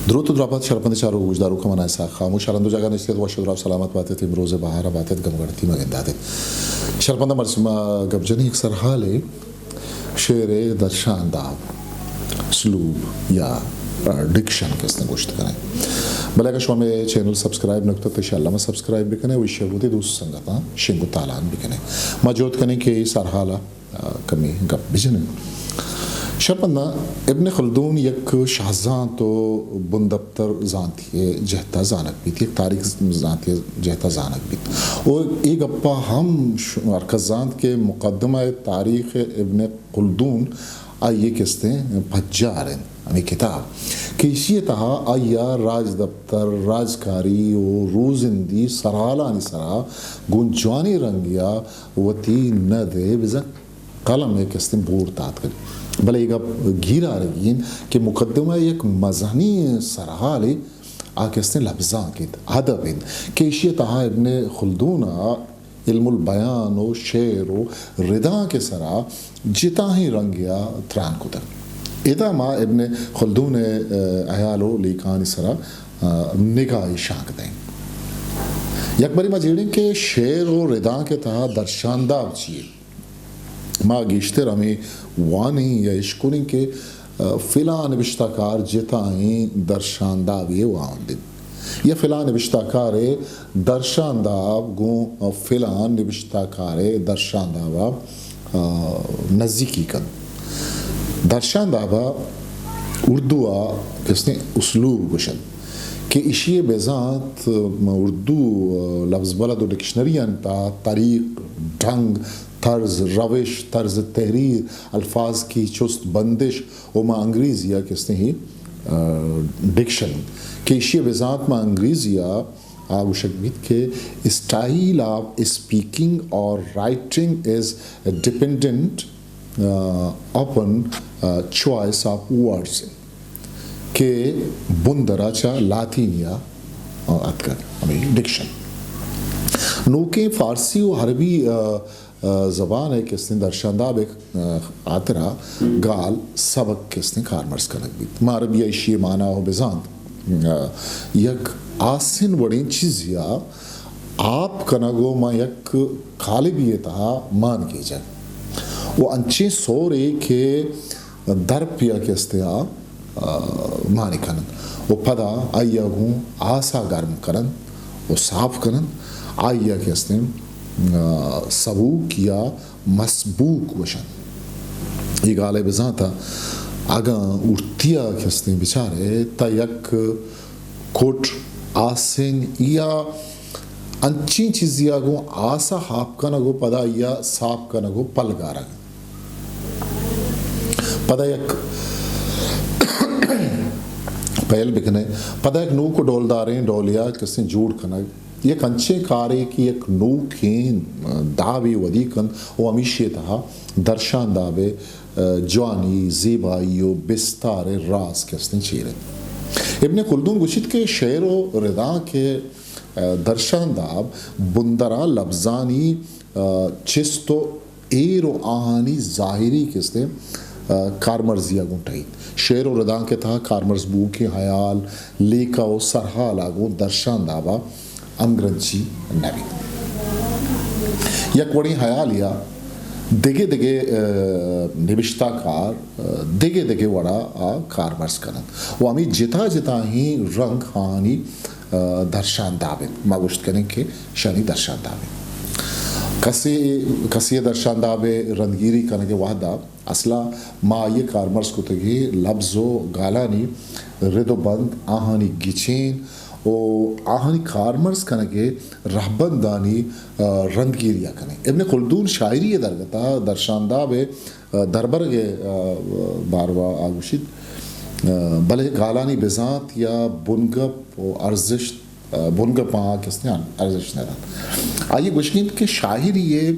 دروت و دراپات شرپند چاروک و گوشداروک، من اسحاق خاموش، ہر ہند و جاگہ نشتگ ات، وش و دراہ سلامت باتت، امروز بہار باتت، گم گڑتی مگنداتت۔ شرپند مرچی ما گپ جنیں یک سرحالے، شعر درشان داب، اسلوب یا ڈکشن کہ استیں گوشت کنیں۔ بلے اگر شما مئے چینل سبسکرائب نہ کتگ تو انشاءاللہ ما سبسکرائب بکنیں و ایشی وتی دوست سنگتاں شنگ و تالان بکنیں۔ ما جہد کنیں کہ اے سرحالا کمے گپ بجنیں۔ شرپنداں، ابن خلدون یک شہزانت و بندپتر زانتی ء جہت ء زانگ بیت، یک تاریخ زانتی ء جہت ء زانگ بیت۔ و اے گپ ء ہم ش-، ہرکس زانت کہ مقدمہ تاریخ ابن خلدون آئی ء کستیں پجار انت، ہمے کتاب کہ ایشی ء تہا آئی ء راجدپتر، راجکاری و روزندی سرحالانی سرا گوں جوانیں رنگے ء وتی ند ء بزاں قلم ء کستیں بور داتگ۔ بلے اے گپ گیر آرگی انت کہ مقدمہ یک مزنیں سرحالے، آ کستیں لبزانک انت، ادب انت کہ ایشی ء تہا ابن خلدون ء علم البیان و شعر و ردانک ء سرا جتاہیں رنگے ء تران کتگ۔ ادا ما ابن خلدون ء، ء، ہیال و لیکہانی سرا، ء، نگاہے شانک دئیں۔ یک برے ما جیڑیں کہ شعر و ردانک ء تہا درشانداب چی یے؟ ما گیشتر ہمے وانیں یا اشکنیں کہ، ء، فلاں نبشتہ کار جتائیں درشاندابے ء واہند انت یا فلاں نبشتہ کارے درشانداب گوں فلاں نبشتہ کارے درشانداب ء، ء، نزیکی کنت۔ درشانداب ء اردو ء کستیں اسلوب گوشنت کہ ایشی ء بزانت، ء، اردو، ء، لبز بلد و ڈکشنریانی تہا طریق، ڈھنگ، طرز، روش، طرز تحریر، الفاظ کی چست بندش و ماں انگریزی ء کستیں ہی، ء، ڈکشن کہ ایشی ء بزانت ماں انگریزی ء آ گوشگ بیت کہ style of speaking or writing is dependent, uh, upon, uh, choice of words کہ بندرا چہ لاطینی ء اتکگ ہمے ڈکشن۔ نوکیں فارسی و عربی، ء، ء، زبان ء کستیں درشانداب ء، ء، ہاترا گال سبک کستیں کارمرز کنگ بیت۔ ما عربی ء ایشی ء مانا و بزانت، ء، یک آسن وڑیں چیزے ء آپ کنگ و ماں یک کالبی ء تہا مان گیجگ و انچیں سورے کہ درپیا کستیں آ، آ، مانی کنن و پدا آئی ء گوں آسا گرم کنن و صاف کنن، آئی ء کہ استیں، آ، سبوک یا مسبوک گوشن۔ اے گالے بزانتا اگاں اڑتیا کہ استیں بچارے تا یک کٹ آسن یا انچیں چیزے ء گوں آس ء ہاپ کنگ و پدا آئی ء ساپ کنگ و پلگارگ۔ پدا یک پہل بکنئے، پدا یک نوک و ڈولداریں ڈولے ء کسیں جوڑ کنگ، یک انچیں کارے کہ یک نوکیں دابے ودی کنت و ہمیشی ء تہا درشان دابے جوانی، زیبائی و بستار ء راز کہ استیں چیر انت۔ ابن خلدون گوشیت کہ شعر و ردانک ء درشان داب بندرا لبزانی چست و ایر و آہانی ظاہری کہ استیں کارمرزی ء گوں ٹہیت۔ شعر و ردانک ء تہا کارمرز بوؤکیں ہیال، لیکہ و سرحال ء گوں درشان داب ء ہمگرنچی نہ بیت۔ یک وڑیں ہیالے ء دگہ دگہ، ء، نبشتہ کار، ء، دگہ دگہ وڑا آ کارمرز کن انت و ہمے جتا جتاہیں رنگ آہانی، ء، درشان داب انت۔ ما گوشت کنیں کہ شانی درشان داب انت۔ کسے، کسے ء درشان داب ء رندگیری کنگ ء وہدا اصلا ما آئی ء کارمرز کتگیں لبز و گالانی رد و بند، آہانی گچین و آہانی کارمرز کنگ ء رہبندانی، ء، رندگیری ء کنیں۔ ابن خلدون شاعری ء درگت ء درشانداب ء دربرگ ء باروا آ گوشیت، ء، بلے گالانی بزانت یا بنگپ و ارزشت بنگپ آں کسے آں ارزش نہ دات۔ آئی ء گوشگ انت کہ شاعری ء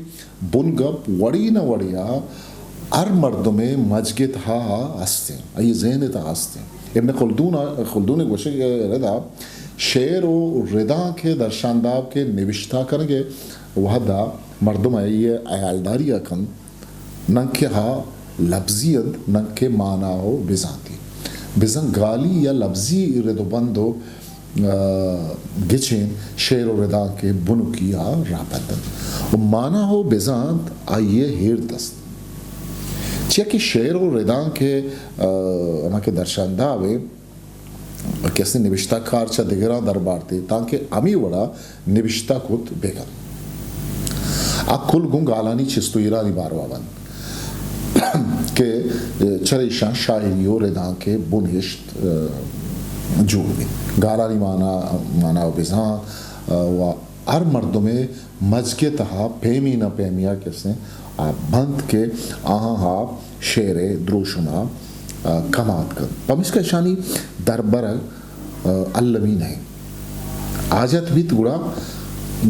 بنگپ وڑے نہ وڑے ء ہر مردم ء مجگ ء تہا ہستیں، آئی ء ذہن ء تہا ہستیں۔ ابن خلدون ء، خلدون ء گوشگ ء ردا شعر و ردانک ء درشانداب کہ نبشتہ کنگ ء وہدا مردم آئی ء ہیالداری ء کنت، ننکہ آ لبزی انت، ننکہ مانا و بزانتی۔ بزاں گالی یا لبزی رد و بند و، آ، گچین شعر و ردانک ءِ بنکی ءَ راہ پد انت و مانا و بزانت آئی ءِ ایر دست۔ چیا کہ شعر و ردانک ءِ، آ، ہما کہ درشانداب ءِ کسیں نبشتہ کار چہ دگراں در بارت، تانکہ ہمے وڑا نبشتہ کت بہ کنت۔ آ کل گوں گالانی چست و ایرانی باروا بنت کہ چریشاں شاعری و ردانک ءِ بنہشت، آ، جوڑ بیت۔ گالانی مانا، مانا و بزاں، آ، و ہر مردمے مجگ ءِ تہا پیمی نہ پیمی ءَ کسیں آ بنت کہ آہاں آ شعر ءِ دروشم ءَ، آ، کمات کنت۔ پمیشکا اشانی دربرگ، آ، المی نہ انت۔ حاجت بیت گڑا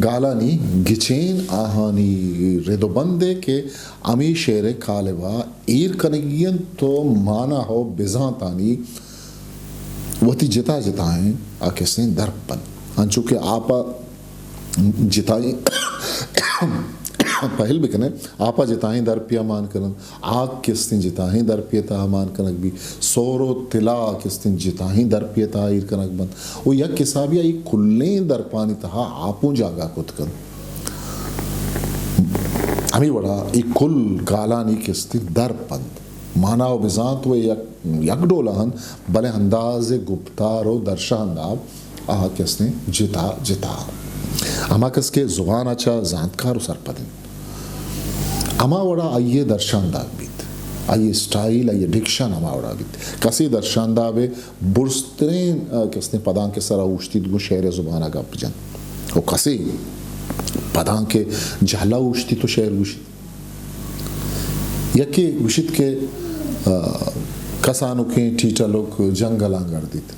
گالانی گچین آہانی رد و بندے کہ ہمے شعر ءِ کالب ءَ ایر کنگی انت و مانا و بزانتانی وتی جتا جتائیں آ کسیں درپ انت۔ انچو کہ آپ ءَ جتائیں پہل بکنئے، آپ ءَ جتائیں درپے ءَ مان کننت، آگ کستیں جتائیں درپے ءِ تہا مان کنگ بیت، سور و تلا کستیں جتائیں درپے ءِ تہا ایر کنگ بنت و یک حسابے ءَ اے کلیں درپانی تہا آپ اوں جاگہ کت کنت۔ ہمے وڑا اے کل گالانی کستیں درپ انت۔ مانا و بزانت و یک، یک ڈولا انت، بلے انداز گپتار و درشانداب آ کستیں جتا جتا۔ ہما کس کہ زبان ءَ چہ زانتکار و سرپد انت، ہما وڑا آئی ءِ درشانداب بیت، آئی ءِ اسٹائل، آئی ءِ ڈکشن ہما وڑا بیت۔ کسے درشانداب ءِ برزتریں، آ، کستیں پدانک ءِ سرا اوشتیت گوں شعر ءِ زبان ءَ گپ جنت و کسے پدانک ءِ جہلا اوشتیت و شعر گوشیت۔ یکے گوشیت کہ، آ، کسانکیں ٹیٹلک جنگلاں گردیت،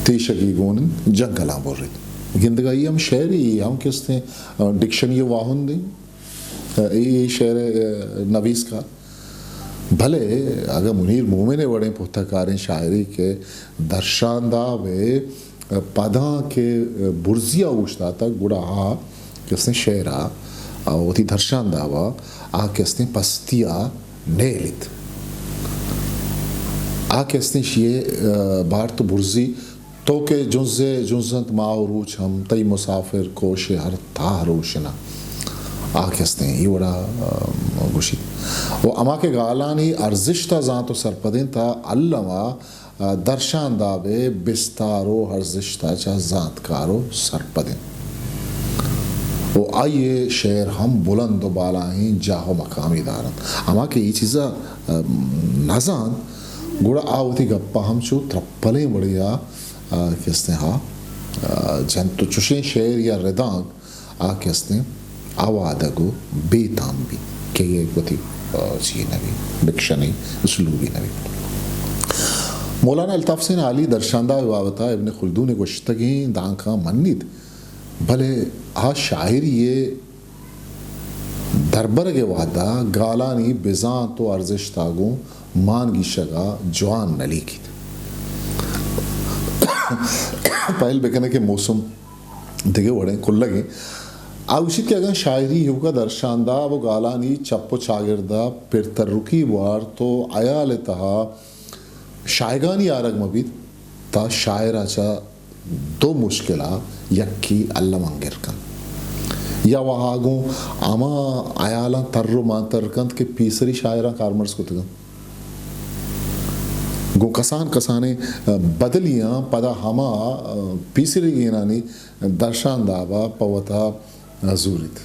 تیشگے گون انت جنگلاں بریت۔ گندگا اے ہم شعرے، اے ہم کستیں، آ، ڈکشنری ءِ واہندے، آ، اے، اے شعر ءِ، آ، نویسکار۔ بلے اگاں منیر مومن ءِ وڑیں پہتہ کاریں شاعرے کہ درشانداب ءِ پدانک ءِ برزی ءَ اوشتاتگ، گڑا آ کستیں شعر ءَ، آ وتی درشانداب ءَ آ کستیں پستی ءَ نیلیت۔ آ کستیں شی ءِ، آ، بارت و برزی، تو کہ جنز ءِ جنز انت ماہ و روچ ہم، تئی مسافر کوش ءِ ہر تاہ روشن ءَ۔ آ کستیں اے وڑا، آ، گوشیت۔ و ہما کہ گالانی ارزشت ءَ زانت و سرپد انت، آ الم ءَ درشانداب ءِ بستار و ارزشت ءَ چہ زانتکار و سرپد انت و آئی ءِ شعر ہم بلند و بالائیں جاہ و مقامے دار انت۔ ہما کہ اے چیز ءَ، ام، نہ زانت، گڑا آ وتی گپ ءَ ہم چو ترپلیں وڑے ءَ، آ، کستیں ہا، آ، جنت و چشیں شعر یا ردانک آ کہ استیں آوادگ و بے تام بیت کہ یک وتی، آ، چیے نہ بیت، بکشنے اسلوبے نہ بیت۔ مولانا الطاف حسین عالی درشانداب ءِ بابت ءَ ابن خلدون ءِ گوشتگیں دانکاں منیت، بلے آ شاعری ءِ دربرگ ءِ وہد ءَ گالانی بزانت و ارزشت ءَ گوں مان گیشگ ءَ جوان نہ لیکیت۔ پہل بکنیں کہ موسم دگہ وڑیں کلگیں۔ آ گوشیت کہ اگاں شاعری ایوکا درشانداب و گالانی چپ و چاگرد ءَ پر ترکی بوارت و ہیال ءِ تہا شایگانی آرگ مہ بیت، تہ شاعر ءَ چہ دو مشکل ءَ یکے الم انگر کنت۔ یا وہا گوں ہما ہیالاں تر و مانتر کنت کہ پیسری شاعراں کارمرز کتگ انت۔ گوں کسان کسانیں، آ، بدلیاں پدا ہما، آ، پیسریگینانی درشانداب ءَ پہ وتا زوریت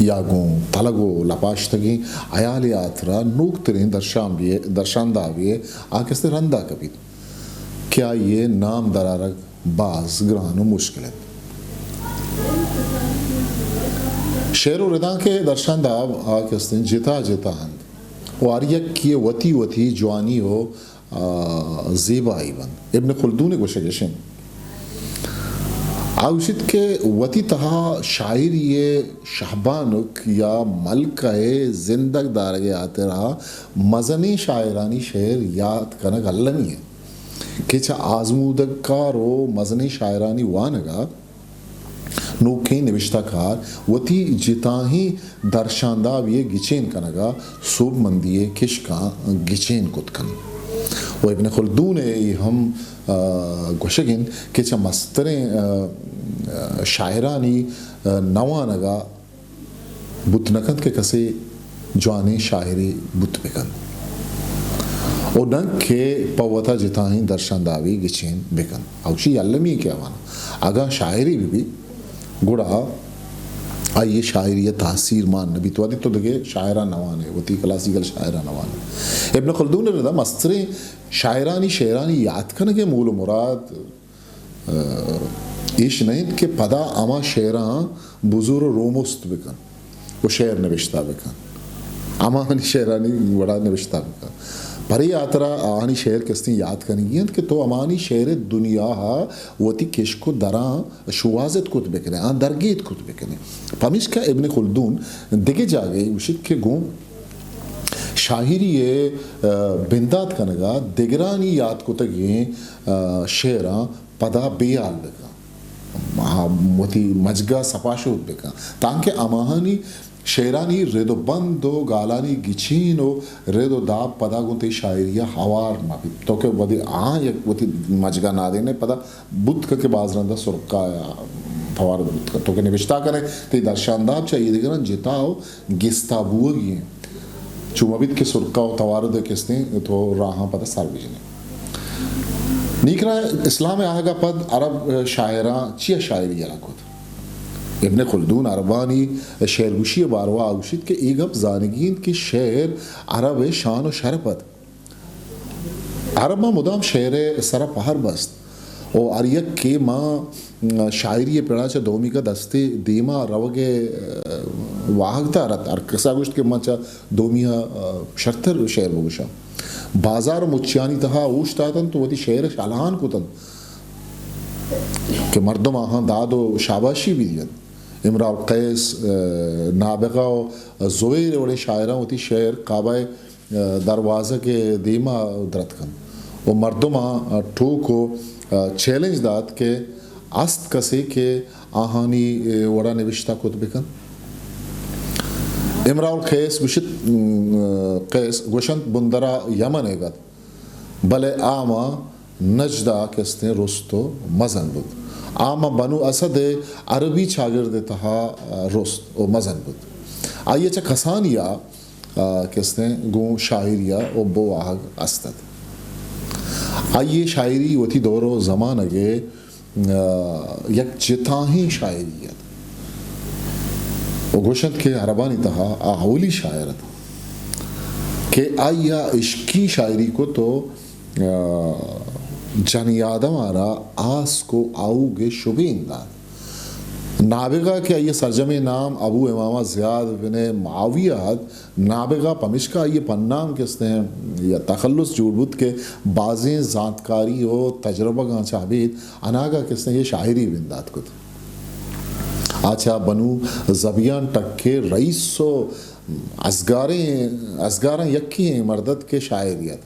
یا گوں تلگ و لپاشتگیں ہیالے ءِ ہاترا نوکتریں درشان بی-، درشاندابے ءِ آ کستے رندا کپیت کہ آئی ءِ نام درآرگ باز گران و مشکل انت۔ شعر و ردانک ءِ درشانداب آ کستیں جتا جتا انت و ہر یکے ءِ وتی وتی جوانی و، آ، زیبائی بنت۔ ابن خلدون ءِ گوشگ اش انت، آ گوشیت کہ وتی تہا شاعری ءِ شہبانک یا ملکہ ءِ زندگ دارگ ءِ ہاترا مزنیں شاعرانی شعر یات کنگ المی انت کہ چہ آزمودگ کار و مزنیں شاعرانی وانگ ءَ نوکیں نبشتہ کار وتی جتاہیں درشاندابے ءِ گچین کنگ ءَ سوبمندی ءِ کشکاں گچین کت کنت۔ و ابن خلدون ء اے ہم، آ، گوشگ انت کہ چہ مستریں، آ، آ، شاعرانی، آ، نوانگ ء بوت نہ کنت کہ کسے جوانیں شاعرے بوت بہ کنت و نہ کہ پہ وتا جتاہیں درشاندابے گچین بہ کنت۔ اوشی المی کہ آوان اگاں شاعرے بہ بیت، گڑا آئی ء شاعری ء تاثیر مان نہ بیت۔ وھدے تو دگہ شاعراں نہ وان ئے، وتی کلاسیکل شاعراں نہ وان ئے۔ ابن خلدون ء ردا مستریں شاعرانی شعرانی یات کنگ ء مول و مراد، آ، ایش نہ انت کہ پدا ہما شعراں بزور و رومست بہ کن و شعر نبشتہ بہ کن، ہماہانی شعرانی وڑا نبشتہ بہ کن۔ پرے ہاترا آہانی شعر کستیں یات کنگی انت کہ تو ہماہانی شعر دنیا ء وتی کشک و دراں شوہازت کت بہ کن ئے، آں درگیت کت بہ کن ئے۔ پمیشکا ابن خلدون دگہ جاگہے گوشیت کہ گوں شاعری ء، آ، بندات کنگ ء دگرانی یات کتگیں، آ، شعراں پدا بے ہال بہ کن، آ، وتی مجگ ء سپا شود بہ کن، تانکہ ہماہانی شعرانی رد و بند و گالانی گچین و رد و داب پدا گوں تئی شاعری ء ہوار مہ بیت۔ تو کہ وھدے آہاں یک وتی مجگ ء نادین ئے، پدا بوت کن کہ باز رندا سرکا یا توارد بوت کن۔ تو کہ نبشتہ کن ئے، تئی درشانداب چہ ایدگراں جتا و گستا بوگی انت۔ چو مہ بیت کہ سرکا و توارد ء کستیں تو راہاں پدا سر بجن ئے۔ نیکرا اسلام ء آہگ ء پد عرب شاعراں چیا شاعری یلہ کت؟ ابن خلدون عربانی شعر گوشی ء باروا گوشیت کہ اے گپ زانگی انت کہ شعر عرب ء شان و شرپ ات۔ عرباں مدام شعر ء سرا پہر بست و ہر یک کہ ما شاعری ء پڑا چہ دومیگ ء دستے دیما روگ ء واہگ دارت، ہر کسا گوشت کہ من چہ دومی ء شرتر شعر بگوشاں۔ بازار و مچیانی تہا اوشتاتنت و وتی شعر اش الہان کتنت کہ مردم آہاں داد و شاباشی بدینت۔ امرؤ القیس، نابغہ و زہیر وڑیں شاعراں وتی شعر کعبہ دروازگ ء دیما درتکنت و مردماں ٹوک و چیلنج دات کہ است کسے کہ آہانی وڑا نبشتہ کت بکنت۔ امرؤ القیس گوشت، قیس گوشنت بندرا یمن ء گت، بلے آ ما نجد ء کستیں رست و مزن بوت۔ آ ما بنو اسد ء عربی چاگرد ء تہا رست و مزن بوت۔ آئی ء چہ کسانی ء، آ، کستیں گوں شاعری ء حب و واہگ است ات۔ آئی ء شاعری وتی دور و زمانگ ء، آ، یک جتاہیں شاعری ات و گوشنت کہ عربانی تہا آ اولی شاعر ات کہ آئی ء عشقی شاعری کت و آ، جنی آدم ء را آسک و آؤگ ء شبین دات۔ نابغہ کہ آئی ء سرجمیں نام ابو امامہ زیاد بن معاویہ ات، نابغہ پمشکا آئی ء پنام کستیں یا تخلص جوڑ بوت کہ بازیں زانتکاری و تجربگاں چہ ابید اناگہ کستیں یہ شاعری بندات کت۔ آ چہ بنو زبیان ٹکے رئیس و ازگاریں، ازگاراں یکی ایں مردت کہ شاعری ات۔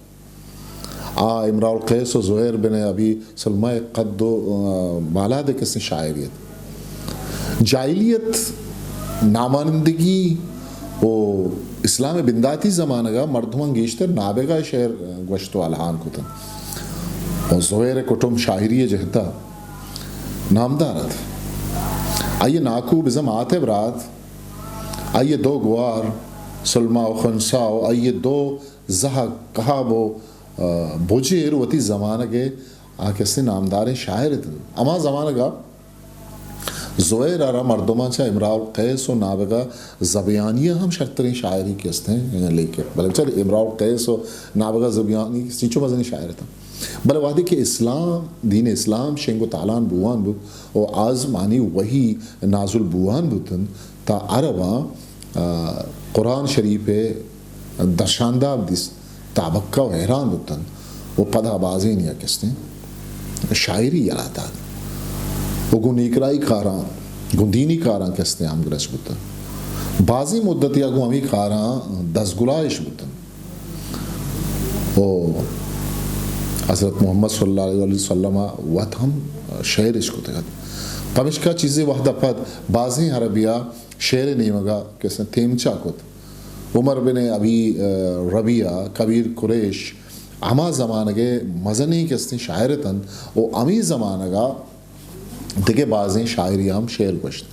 آ امرؤ القیس و زہیر بن ابی سلمہ ء قد و، آ، بالاد ء کسیں شاعرے ات۔ جاہلیت، نامانندگی و اسلام ء بنداتی زمانگ ء مردماں گیشتر نابغہ ء شعر گوشت و الہان کتنت و زہیر ء کٹم شاعری ء جہت ء نامدار ات۔ آئی ء ناکو بزاں مات ء برات، آئی ء دو گوار سلمہ و خنسا و آئی ء دو زہگ کہاب و، آ، بجیر وتی زمانگ ء آ کسیں نامداریں شاعر اتنت۔ ہما زمانگ ء زہیر ء را مردماں چہ امرؤ القیس و نابغہ زبیانی ء ہم شرتریں شاعری کستیں لیکہ۔ بلے بچار امرؤ القیس و نابغہ زبیانی چنچو مزنیں شاعر اتنت۔ بلے وہدے کہ اسلام، دین اسلام شنگ و تالان بوان بوت و آزمانی وحی نازل بوان بوتنت، تا عرباں، آ، قرآن شریف ء درشانداب دیست، تابکہ و حیران بوتنت و پدا بازینی ء کستیں شاعری یلہ دات و گوں نیکرائی کاراں، گوں دینی کاراں کستیں ہمگرنچ بوتنت۔ بازیں مدتے ء گوں ہمے کاراں دزگلائش بوتنت و حضرت محمد صلی اللہ علیہ وسلم ء وت ہم شعر اش کتگ ات۔ پمشکا چیزے وہد ء پد بازیں عربی ء شعر ء نیمگ ء کسیں تیمچہ کت۔ عمر بن ابی، آ، ربیعہ، کبیر قریش، ہما زمانگ ء مزنیں کہ استیں شاعر اتنت و ہمے زمانگ ء دگہ بازیں شاعری ہم شعر گوشت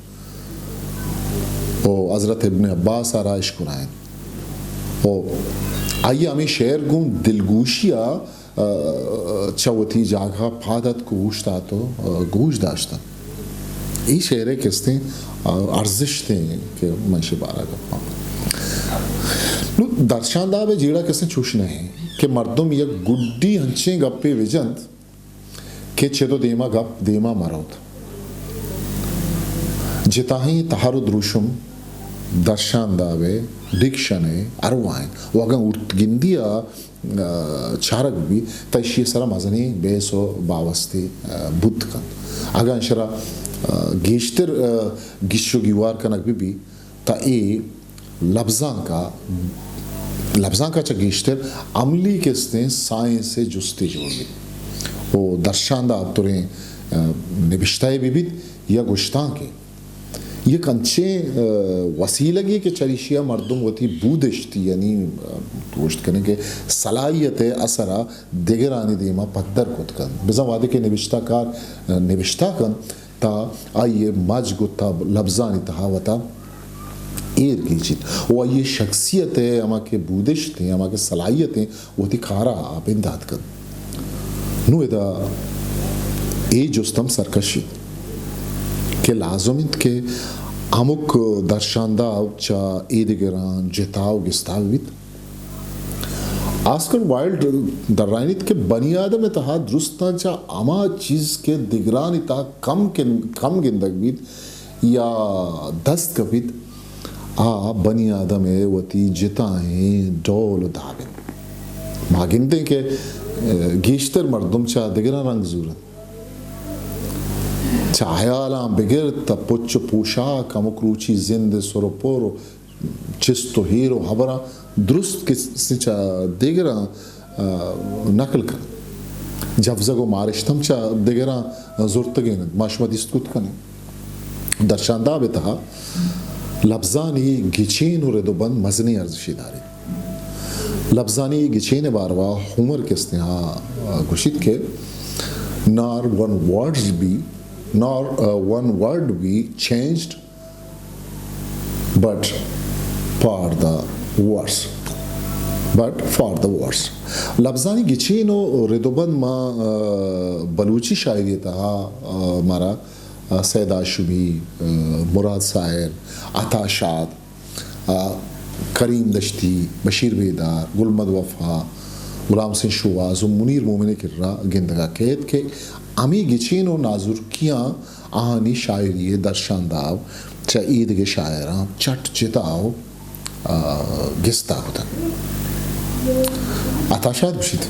و حضرت ابن عباس ء را اشکنائینت و آئی ء ہمے شعر گوں دلگوشی ء، آ، چہ وتی جاگہ ء پاد اتک و اوشتات و، آ، گوش داشتن۔ اے شعر ء کہ استیں، آ، ارزشتیں کہ من شی بارہ گپاں۔ نوں درشان داب ء جیڑہ کہ استیں چوش نہ انت کہ مردم یک گڈی انچیں گپے بجنت کہ چد و دیما گپ دیما مروت۔ جتاہیں تہر و دروشم درشان داب ء ڈکشن ء ارواہ انت و اگاں ارتگندی ء، آ، چارگ بیت تہ ایشی ء سرا مزنیں بحث و باوستے، آ، بوت کنت۔ اگاں اشرا، آ، گیشتر، آ، گیش و گیوار کنگ بہ بیت تہ اے لبزانک ء، لبزانک ء چہ گیشتر عملی کستیں سائنس ء جستے جوڑ بیت و درشان داب تریں، آ، نبشتہ ء بہ بیت یا گشتانکے۔ یک انچیں، آ، وسیلگے کہ چریشی ء مردم وتی بودشتی، یعنی، آ، گوشت کنیں کہ صلاحیت ء اثر ء دگرانی دیما پدر کت کنت۔ بزاں وہدے کہ نبشتہ کار، آ، نبشتہ کنت، تہ آئی ء مجگ و تب لبزانی تہا وتا ایر گیجیت و آئی ء شخصیت ء ہما کہ بودشت انت، ہما کہ صلاحیت انت، وتی کار ء بندات کنت۔ نوں ادا اے جست ہم سرکش انت کہ لازم انت کہ ہمک درشان داب چہ ایدگراں جتا و گستا بہ بیت۔ آسکر وائلڈ درائینیت کہ بنی آدم ء تہا درستاں چہ ہما چیز کہ دگرانی تہا کم کن-، کم گندگ بیت یا دست کپیت، آ بنی آدم ء وتی جتائیں ڈول و داب انت۔ ما گندیں کہ، ء، گیشتر مردم چہ دگراں رنگ زورنت۔ چہ ہیالاں بگر تہ پچ و پوشاک، ہمک روچی زند ء سر و پر و چست و ہیر و ہبراں درست کسے چہ دگراں، آ، نقل کنت۔ جبزگ و مارشت ہم چہ دگراں زرتگین انت۔ ما شما دیست کت کنیں۔ درشانداب ء تہا لبزانی گچین و رد و بند مزنیں ارزشے داریت۔ لبزانی گچین ء باروا ہومر کستیں ہا گوشیت کہ، Nor one words be, nor, uh, one word be changed, but for the worse, but for the worse. لبزانی گچین و رد و بند ما، آ، بلوچی شاعری تہا، آ، مارا، آ، سید ہاشمی، آ، مراد ساحر، عطا شاد، آ، کریم دشتی، بشیر بیدار، گل محمد وفا، غلام حسین شوہاز و منیر مومن ء کرا گندگا کیت کہ ہمے گچین و نازرکیاں آہانی شاعری ء درشانداب چہ ایدگہ شاعراں چٹ جتا و، آ، گستا کتگ۔ عطا شاد گوشیت،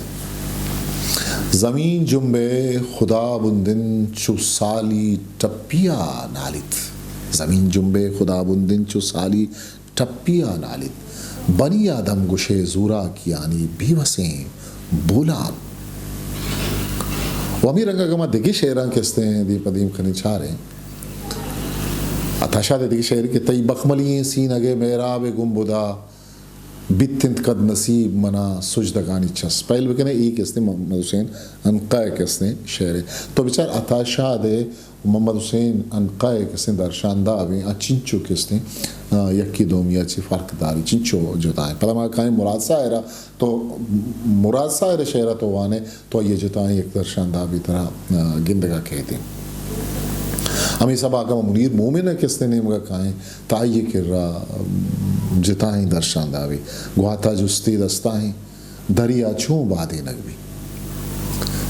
زمین جنبے خدا بندن چو سالی ٹپیا نالیت۔ زمین جنبے خدا بندن چو سالی ٹپیا نالیت۔ بنی آدم گشے زوراکیانی بے وسیں بولان۔ و ہمے رنگ اگاں ما دگہ شعراں کستیں دیم پہ دیم کنیں چاریں۔ عطا شاد ء دگہ شعر کہ تئی بخملی ایں سینگ ء محراب ء گنبدا بیت انت کد نصیب منا سجدگانی چس۔ پہل بکنے، اے کستیں محمد حسین عنقا ء کستیں شعرے۔ تو بچار عطا شاد ء محمد حسین عنقا ء کسیں درشاندابیں، آ چنچو کستیں، آ، یکے دومی ء چہ فرق داری، چنچو جتا ایں۔ پدا ما کائیں مراد ساحر ء، تو مراد ساحر ء شعر ء تو وانے، تو آئی ء جتا ایں یک درشاندابے ترا، آ، گندگ ء کیت ایں۔ ہمے سبا اگاں منیر مومن ء کستیں نیمگ ء کائیں، تو آئی ء کرا، آم، جتا ایں درشاندابے، گواتا جستے دستا ایں، دریا چون بادینگ بی۔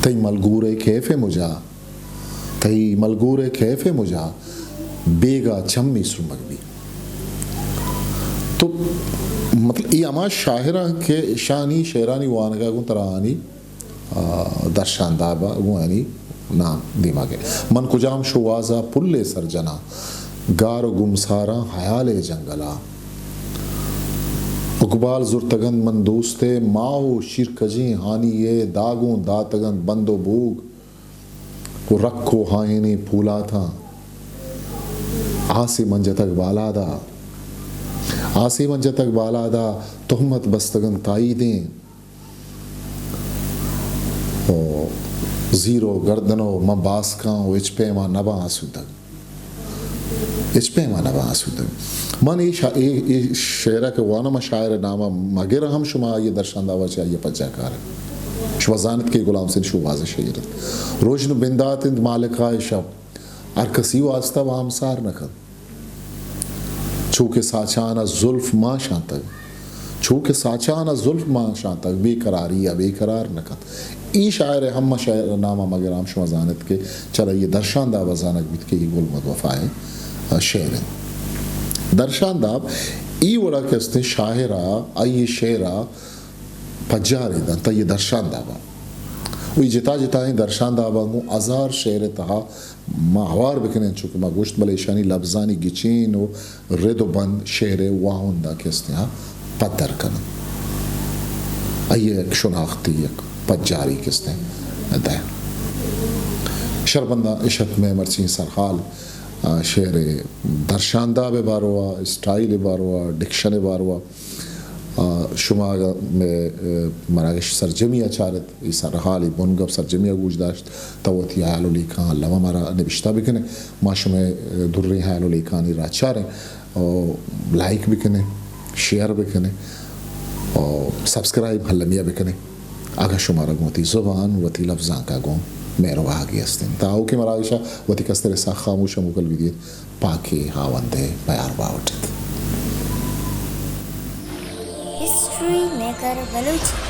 تئی ملگور ء کیف ء مجا، تئی ملگور ء کیف ء مجا، بیگا چمی سرمگ بی۔ تو مطلب، اے ہما شاعراں کہ شانی شعرانی وانگا گوں ترا آنی، آ، درشاندابا گوں آنی نام دیما گئے۔ من کجام شوہازا پلے سر جناں، گار و گمساراں حیالے جنگلا۔ اقبال زرتگنت من دوستے ماہ و شیرکجیں ہانی ء داگوں داتگنت بند و بوگ و رک و ہائینیں پولاتاں۔ آسے من جتگ بالادا، آسے من جتگ بالادا، تہمت بستگنت تائیدیں۔ او زیر و گردن و من باسکاں و ہچ پیما نباں آسودگ۔ ہچ پیما نباں آسودگ۔ من اے شا-، اے، اے شعرا کہ واناں، من شاعر ناما مگر ہم شما آئی درشان دابا چہ آئی پجا کار۔ شما زانت کہ غلام حسین شوہاز شعر انت۔ روژن بندات انت مالکا شپ۔ ہر کسی واسطہ و ہمسار نہ کنت۔ چو کہ ساچان ء زلف مان شانتگ، چو کہ ساچان ء زلف مان شانتگ، بے قراری ء بے قرار نہ کنت۔ اے شاعر ء ہم شاعر ء نام ء مگر ہم شما زانت کہ چرا اے درشان داب ء زانگ بیت کہ اے گل محمد وفا ء شعر انت۔ درشان داب اے وڑا کہ استیں شاعر ء آئی شعر ء پجارے دنت، اے درشان دابا۔ و اے جتا جتائیں درشان دابا گوں ہزار شعر تہا ما ہوار بکنیں، چونکہ ما گوشت، بلے ایشانی لبزانی گچین و رد و بند شعر واہندا کہ استیں ہا پدر کنن۔ آئی یک شناختی، یک پجاری کہ استیں دہ۔ شربندہ اشت میں مرچی سرحال، آ، شعر درشان داب باروا، اسٹائل باروا، ڈکشن باروا، آ، شما اگاں مئے، آ، مراگش سرجمی ء چارت، اے سرحال، اے بنگپ سرجمی ء گوش داشت، تو وتی ہیال و لیکھاں الما مارا نبشتہ بکنے۔ ما شمئے، آ، دریں ہیال و لیکھانی راہ چاریں۔ او لائک بکنے، شیئر بکنے، او سبسکرائب المی ء بکنے۔ اگاں شمارا گوں وتی زبان، وتی لبزانک ء گوں مہر و واہگے است انت۔ تا آؤکیں مراگش ء وتی کستر ء ساہ خاموش ء موکل بدیت۔ پاکیں ہاوند ء میار باوٹ ات۔ History maker Balochi.